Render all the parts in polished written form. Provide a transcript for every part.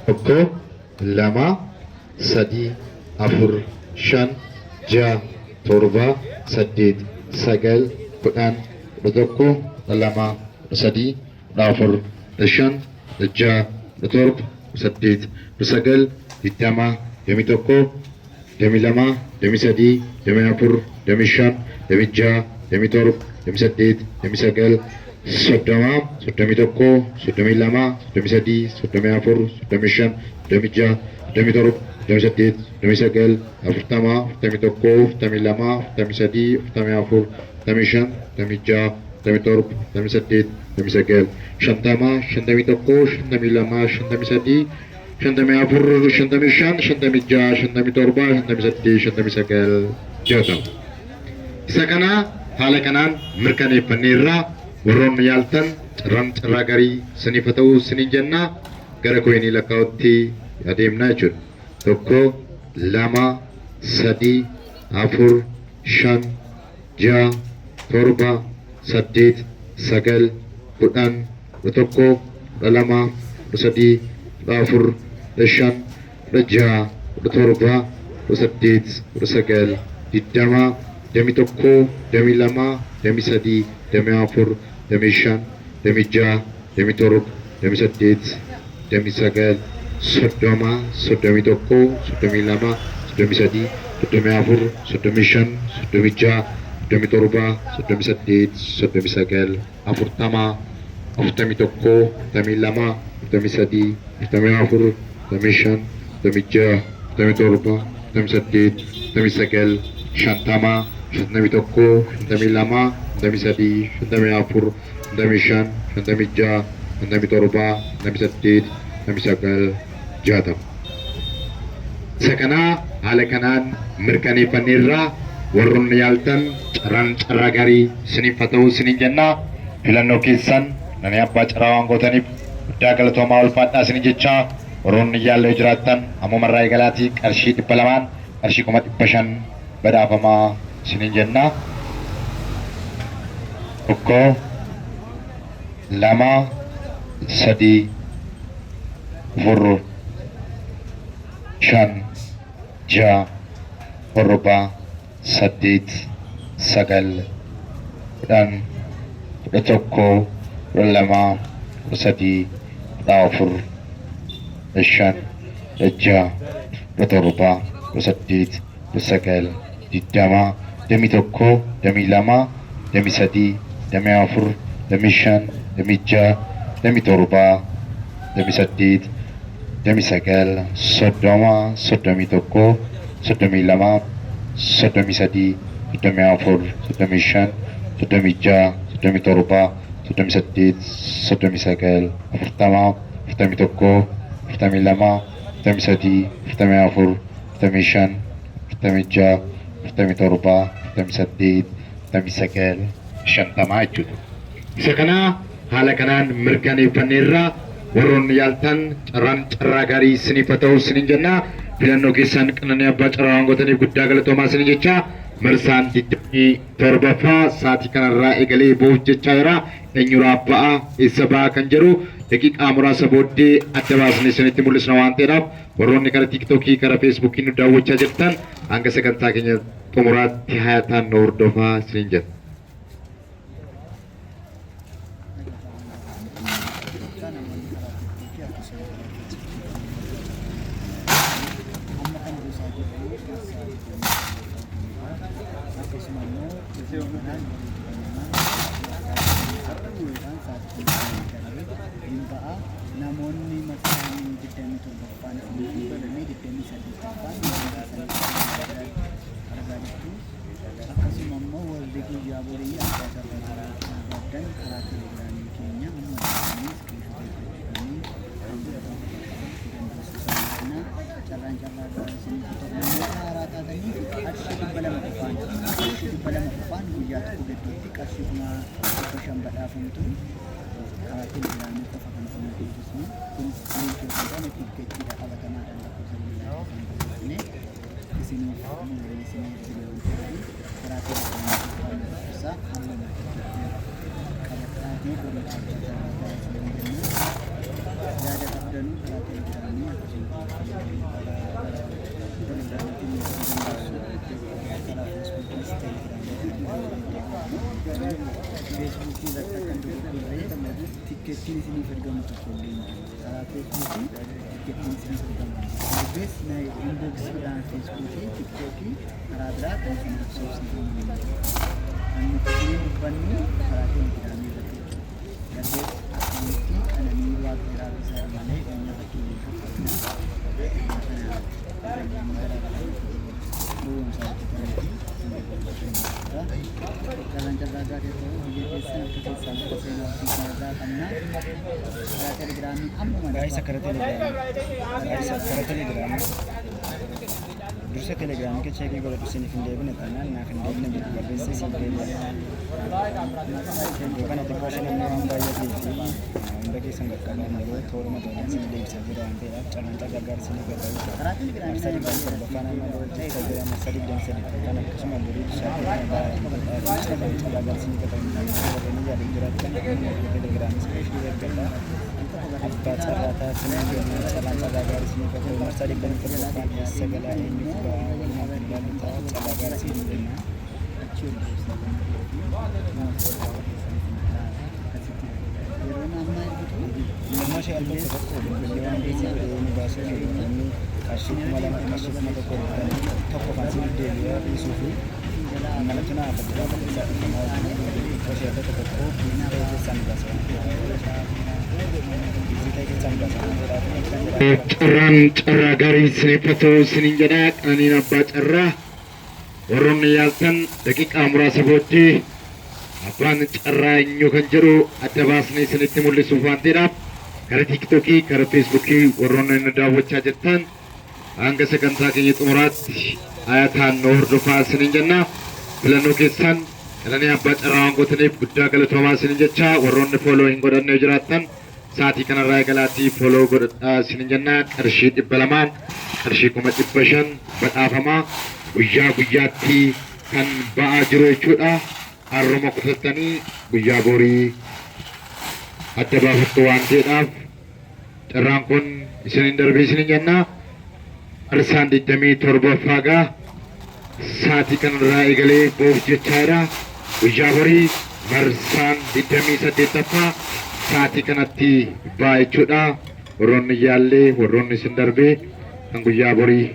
1, 2, 3, 4, 5, 6, 7, 8, 9, 10, 11, 12, 13, 14, 15, 16, 17, 18, 19, 20, 21, 22, 23, 24, 25, 26, 27, 28, 29, 30, 31, 32, 33, 34, 35, 36, 37, 38, 39, 40, 41, 42, 43, 44, 45, 46, 47, 48, 49, 50, 51, 52, 53, 54, 55, 56, 57, 58, 59, 60. Isa kana haala kanaan mirkaneeffanneerraa warroonni yaaltan carraan carraa gaarii siniif haa ta'u siniin jenna gara koyinii lakkaa'utti adeemnaa jechuudha. 1, 2, 3, 4, 5, 6, 7, 8, 9, 10, 11, 12, 13, 14, 15, 16, 17, 18, 19, 20, 21, 22, 23, 24, 25, 26, 27, 28, 29, 30, 31, 32, 33, 34, 35, 36, 37, 38, 39, 40, 41, 42, 43, 44, 45, 46, 47, 48, 49, 50, 51, 52, 53, 54, 55, 56, 57, 58, 59, 60. Isa kana haala kanaan mirkaneeffanneerraa warroonni yaaltan carraan carraa gaarii isiniif haa ta'u isiniin jenna. Filannoo keessan nani abbaa carraa waan gootaniif guddaa galatoomaa ulfaadhaa isiniin jechaa warroonni yaallee jiraattan ammumarraa eegalaatii qarshii 200n qarshii 500,000 badhaafamaa isiniin jenna. 1, 2, 3, 4, 5, 6, 7, 8, 9, 10, 11, 12, 13, 14, 15, 16, 17, 18, 19, 20, 21, 22, 23, 24, 25, 26, 27, 28, 29, 30, 31, 32, 33, 34, 35, 36, 37, 38, 39, 40, 41, 42, 43, 44, 45, 46, 47, 48, 49, 50 jechuudha. Isa kana haala kanaan mirkaneeffanneerraa warroonni yaaltan carraan carraa gaarii isiniif haa ta'u isiniin jenna. Filannoo keessan qananii abbaa carraa waan gootaniif guddaa galatoomaa isiniin jecha marsaan 27ffaa sa'aatii kanarraa eegalee ba'uuf jechaa jira. Eenyuraa ba'a eessa ba'a kan jedhu daqiiqaa muraasa booddee adda baasnee isinitti mul'isna waan ta'eedhaaf warroonni karaa tiiktookii karaa feesbuukii nu daawwachaa jirtan hanga sagantaa keenya xumuraatti hayataan nu hordofaa isiniin jenna. Akkasuma immoo hin ba'a. Namoonni marsaan 27ffaan isiniif 28ffaan argaa jirtu. Akkasuma immoo warri guyyaa borii abbaa carraa barbaaddan karaa telegiraamii keenya amma iskiriinshotii hojjechuudhaan kan fudhatamu dandeessu. Sana carraan carraa gaarii isiniif ta'u. Namoota haaraa taatanii qarshii 200 qofaan, qarshii 200 qofaan guyyaa tokko gidduutti qarshii 500,000 badhaafamtu. Karaa telegiraamii qofa kan isin beeksisnu kun liinkii osoo hin taane tiikkeettiidha qabatamaadhaan lakkoofsa bilbilaa keessan barreessine isiniif nu isinii ergina waan ta'eef karaa telegiraamii qofaan lakkoofsa amma qabadhaatii borii abbaa carraa ta'aa isiniin jenna. Yaada Barbaaddanuu karaa telegiraamii akkasuma karaa telegiraamiitiin dandeessu. Karaa feesbuukiis telegiraamiitiin feesbuukii irratti akka hin dogoggorree tikkeettiin isiniif ergamu tokko illee hin jiru. Karaa feesbuukii tikkeettiin isiniif ergamu hin jiru. Darbees inboxiidhaan feesbuukii, tiktookii karaa biraa kan isin haasofsiifamu hin jiru. Kan nuti isiniin dubbannu karaa telegiraamii irratti jechuudha. Darbees akkaawuntii Qananii Waaqjiraa Bisaa malee eenyu irratti hin kaffalina. Kana ogeeyyiin garaa garaa gowwoomsaa hojjetanii fi isin dogoggorsan jechuudha. Carraan carraa gaarii ta'u biyya keessan harka keessaan akka seenaa abdii isin irraa qabna. Karaa telegiraamii ammuma Baay'isa karaa telegiraamii. Baay'isa karaa telegiraamii. Dursa telegiraamii kee check godhadhu. Isiniif hin deebine taanaan naaf hin deebine jedhu barreessee siif deebi'a. Yookaan ati xiqqoo ishee namni waan baay'atee fi hunda keessan qaqqabaan yeroo tooruma tooraan isin deebisaa jira waan ta'eedhaaf carraan carraa gaarii isiniif haa ta'u. Karaa telegiraamii Marsaa nama 27ffaan amma hojjechaa jira. Marsaa 28ffaan akkasuma borii sa'aatii kana ba'a waan ta'eedhaaf carraan carraa gaarii isiniif haa ta'u. Warreen yaaduu jiraattan amma telegiraamii iskiriiptii ergadhaa. Abbaa carraa taasisanii jenna. Carraan carraa gaarii isiniif haa ta'u. Marsaa 27ffaan eessa galaa, eenyuuf ba'a, walumaa kan ilaallu ta'a. Carraa gaarii isiniif jenna. Achi ol deebisaa waan ta'eef nama keessan isin jalaa akkasitti yeroo amma ergitu. Immoo ishee al tokko tokko bilbilli waan busy godhee nu baasuu fi namni qarshii 2000, qarshii 1000 bitanii tokko kan siif deebi'ee dhiisuu fi manatti naa afur keessaa dhifamaa wajjin xiqqoo ishee al tokko tokko busy ta'ee keessaa nu baasa waan ta'eef, busy ta'ee keessaa nu baasa waan ta'eedhaaf kan jedhamu. Carraan carraa gaarii isiniif haa ta'u isiniin jedha Qananiin abbaa carraa. Warroonni yaaltan daqiiqaa muraasa booddee abbaan carraa eenyu kan jedhu adda baasnee isinitti mul'isuuf waan ta'eedhaaf karaa tiiktookii, karaa feesbuukii warroonni nu daawwachaa jirtan hanga sagantaa keenya xumuraatti ayataan nu hordofaa isiniin jenna. Filannoo keessan Qananii abbaa carraa waan gootaniif guddaa galatoomaa isiniin jecha. Warroonni follow hin godhanne yoo jiraattan sa'aatii kanarraa eegalaatii follow godhadhaa isiniin jenna. Qarshii 200n qarshii 500,000 badhaafamaa guyyaa guyyaatti kan ba'aa jiru jechuudha. Harruma kutattanii guyyaa borii adda baafattu waan ta'eedhaaf carraan kun isiniin darbii isiniin jenna. Marsaan 27ffaa gaa sa'aatii kanarraa eegalee ba'uuf jechaadha. Guyyaa borii marsaan 28ffaa sa'aatii kanatti ba'a jechuudha. Warroonni yaallee, warroonni isin darbee kan guyyaa borii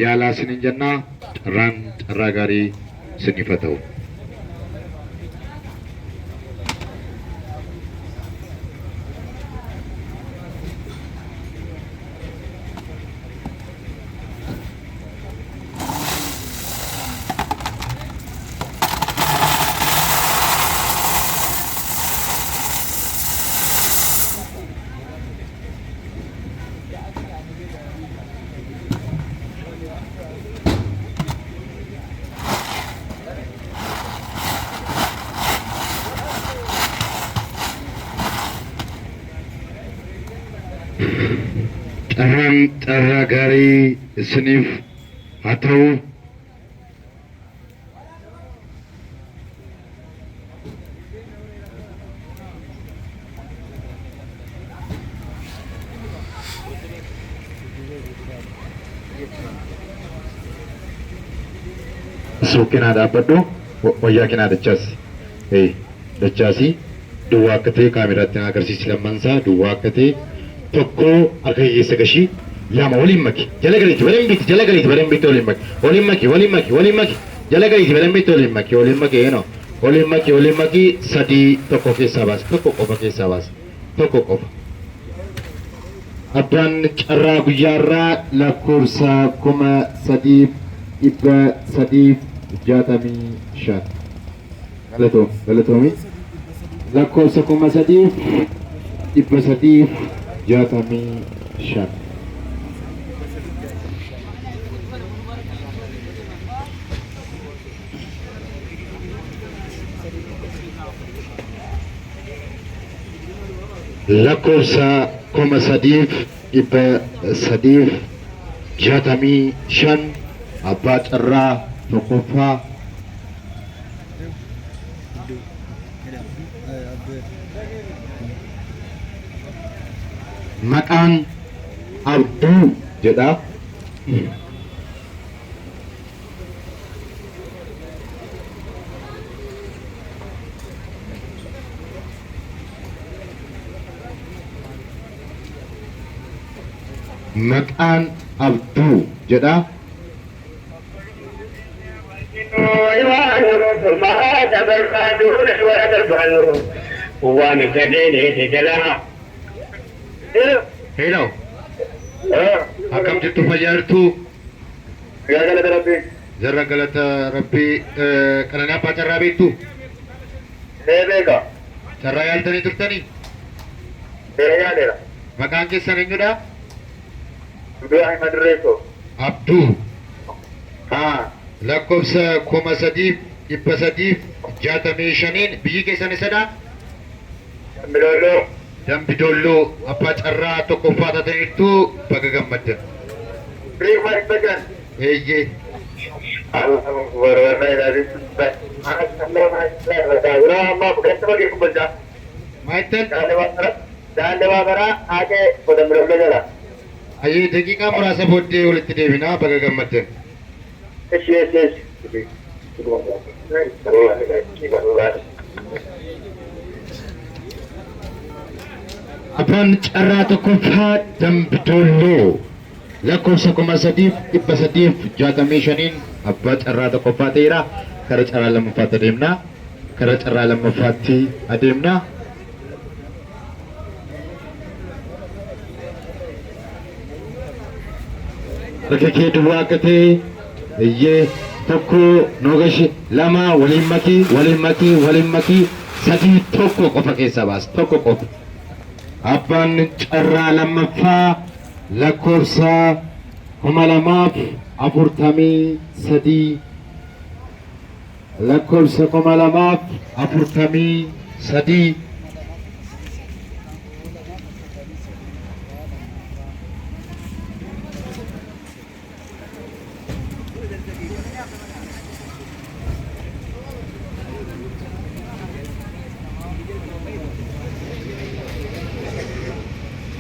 yaalaa isiniin jenna. Carraan carraa gaarii isiniif haa ta'u. Carraan carraa gaarii isiniif haa ta'u. Suuqinaa dhaabbadhu, wayyaa kinaa dachaasi. Dachaasi duwwaa akka ta'e kaameraatti na agarsiisi. Lammansaa duwwaa akka ta'e. Tokko harka kee keessa gashii, lama waliin maki, jala galiiti baleen biitti, jala galiiti baleen biitti, waliin maki, waliin maki, waliin maki, waliin maki, jala galiiti baleen biitti, waliin maki, waliin maki, eenoo waliin maki, waliin maki, sadii, tokko keessaa baasi, tokko qofa keessaa baasi, tokko qofa. Abbaan carraa guyyaarraa lakkoofsa 3365. Galatoom, galatoomi. Lakkoofsa 3365. Lakkoofsa 3365 abbaa carraa tokkoffaa. Maqaan Abduu jedha. Maqaan Abduu jedha. Hello. Akkam jirtu, fayyaa jirtuu? Jarra galata Rabbii. Qananii Abbaa Carraa beektu? Carraa yaaltanii turtanii? Maqaan keessan eenyudha? Abduu. Lakkoofsa 3365n biyyi keessan eessadha? Dambi Doolloo. Abbaa carraa tokkoffaa taataniirtu, baga gammaddan. Eeyyee. Maayittan? Ayyee, daqiiqaa muraasa booddee walitti deebinaa, baga gammaddan. Eshi. Abbaan carraa tokkoffaa Dambi Doolloo lakkoofsa 3365n abbaa carraa tokkoffaa ta'eera. Kara carraa lammaffaatti adeemna. Kara carraa lammaffaatti adeemna. Harka kee duwwaa akka ta'e, iyyee, tokko noogashi, lama waliin makii, waliin makii, waliin makii, sadii, tokko qofa keessaa baas, tokko qofa. Abbaan carraa lammaffaa lakkoofsa 2043, lakkoofsa 2043.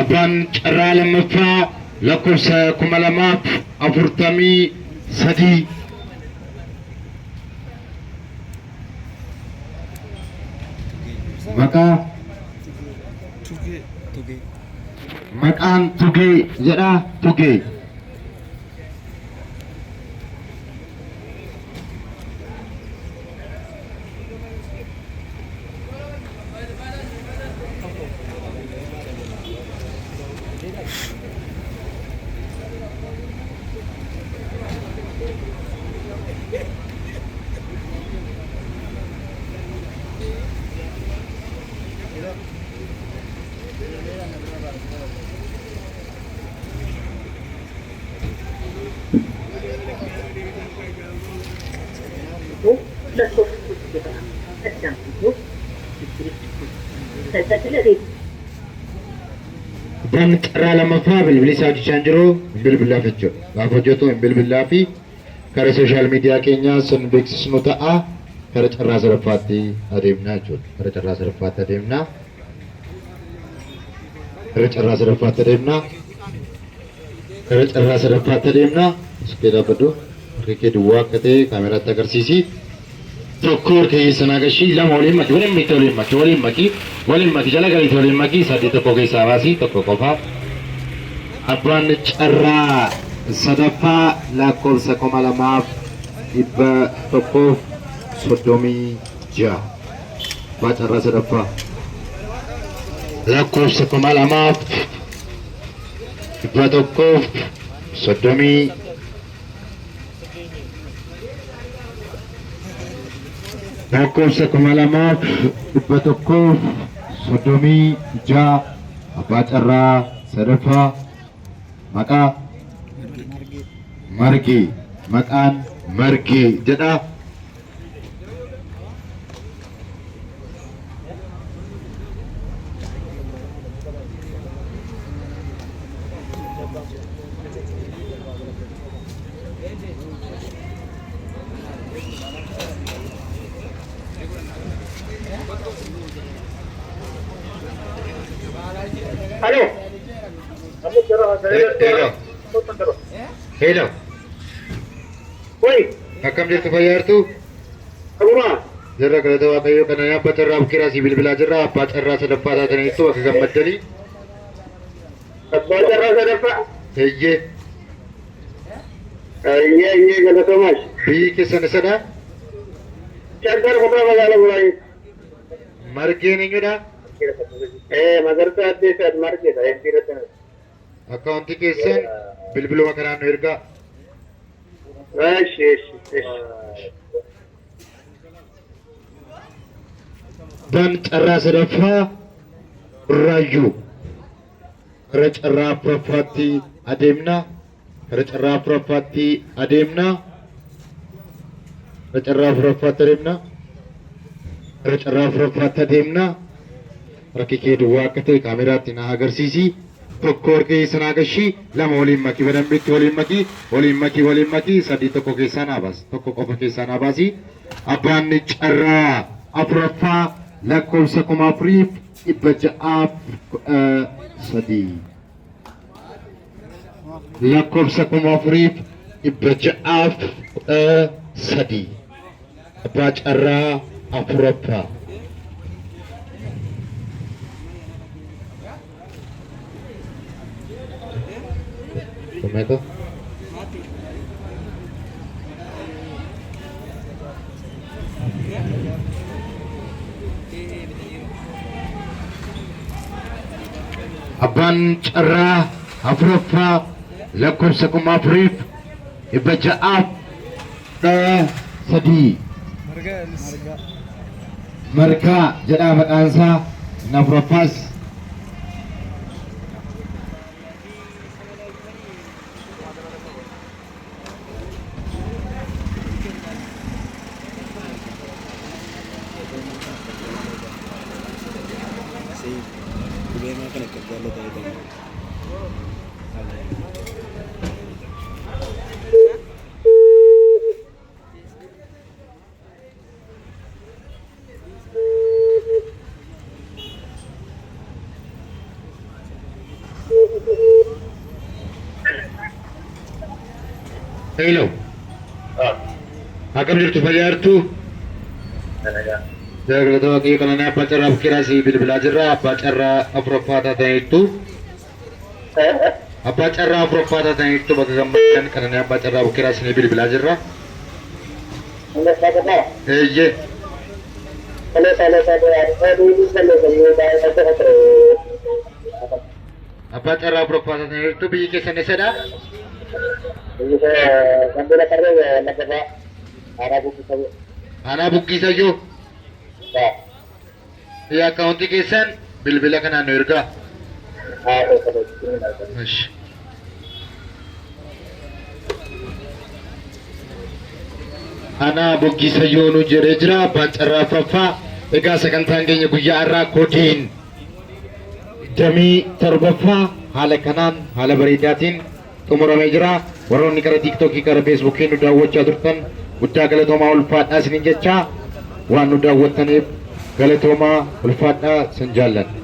Abbaan carraa lammaffaa lakkoofsa 2043. Maqaa? Tugee, Tugee. Maqaan Tugee jedha, Tugee. Abbaan carraa lammaffaa bilbilli isaa hojjechaa hin jiru, hin bilbilaaf jechuudha. Gaafa hojjetu hin bilbilaa fi karaa social media keenyaa sun beeksisnu ta'a. Kara carraa sadaffaatti adeemna jechuudha. Kara carraa sadaffaatti adeemna. Kara carraa sadaffaatti adeemna. Kara carraa sadaffaatti adeemna. Suphee dhaabbadhu. Harki kee duwwaa akka ta'e kaameraatti agarsiisi. Tokko, harka keessa naa gashii, lama, waliin maki, waliin maki, waliin maki, waliin maki, waliin maki, jala galiiti waliin maki, sadii, tokko keessaa baasii, tokko qofa. Abbaan carraa sadaffaa lakkoofsa 2136. Abbaa carraa sadaffaa lakkoofsa 2130, lakkoofsa 2136, abbaa carraa sadaffaa. Maqaa? Margee. Maqaan Margee jedha. Alo. Hello. Hello. Akkam jirtu, fayyaa jirtu? Jirra, galata Waaqayyoo. Kana Abbaa Carraa Bukkeeraa si bilbilaa jirra. Abbaa carraa sadaffaa taataniittu, akka gammaddanii. Abbaa carraa sadaffaa. Eeyyee. Ayyee, ayyee, galatoomaas. Biyyi keessan eessadha? Shaggar kutaa magaalaa Buraayyuu. Margeen eenyudha? Magarsaa Addeessaat Margeedha. Intiirratti. Akkaawuntii keessan bilbiluma kanaan nu ergaa. Eshi, eshi, eshi. Abbaan carraa sadaffaa Buraayyuu. Gara carraa afuraffaatti adeemna. Gara carraa afuraffaatti adeemna. Gara carraa afuraffaatti adeemna. Gara carraa afuraffaatti adeemna. Harki kee duwwaa akka ta'e kaameraatti na agarsiisi. Tokko harka keessa naa gashii, lama waliin makii, badambitti waliin makii, waliin makii, waliin makii, sadii, tokko keessaa naa baasi. Tokko qofa keessaa naa baasi. Abbaan carraa afuraffaa lakkoofsa 4613. Lakkoofsa 4613. Abbaa carraa afuraffaa. Meeqa? Abbaan carraa afuraffaa lakkoofsa 4613. Margaa jedhaa maqaansaa inni afuraffaas. Sí, dhibee kana akka jaallatanii. Hello. Akkam jirtu, fayyaa jirtu? Galata Waaqayyo. Kanaan abbaa carraa bukkeeraa si bilbilaa jirra. Abbaa carraa afuraffaa taataniittu. Abbaa carraa afuraffaa taataniittu, bakka gammadan. Kanaan abbaa carraa bukkeeraa isinii bilbilaa jirra. Eeyyee. Abbaa carraa afuraffaa taataniittu. Biyyi keessan eessadha? Aanaa Buggiisayyoo. Biyya akkaawuntii keessan bilbila kanaan nu ergaa. Eshi. Aanaa Buggiisayyoo nu jedhee jira abbaan carraa afuraffaa. Egaa sagantaan keenya guyyaa har'aa koodiin 27ffaa haala kanaan haala bareedaatiin xumuramee jira. Warroonni gara Tiiktookii, gara Feesbuukii nu daawwachaa turtan guddaa galatoomaa, ulfaadhaa isiniin jechaa, waan nu daawwattaniif galatoomaa, ulfaadhaa, sin jaalladha.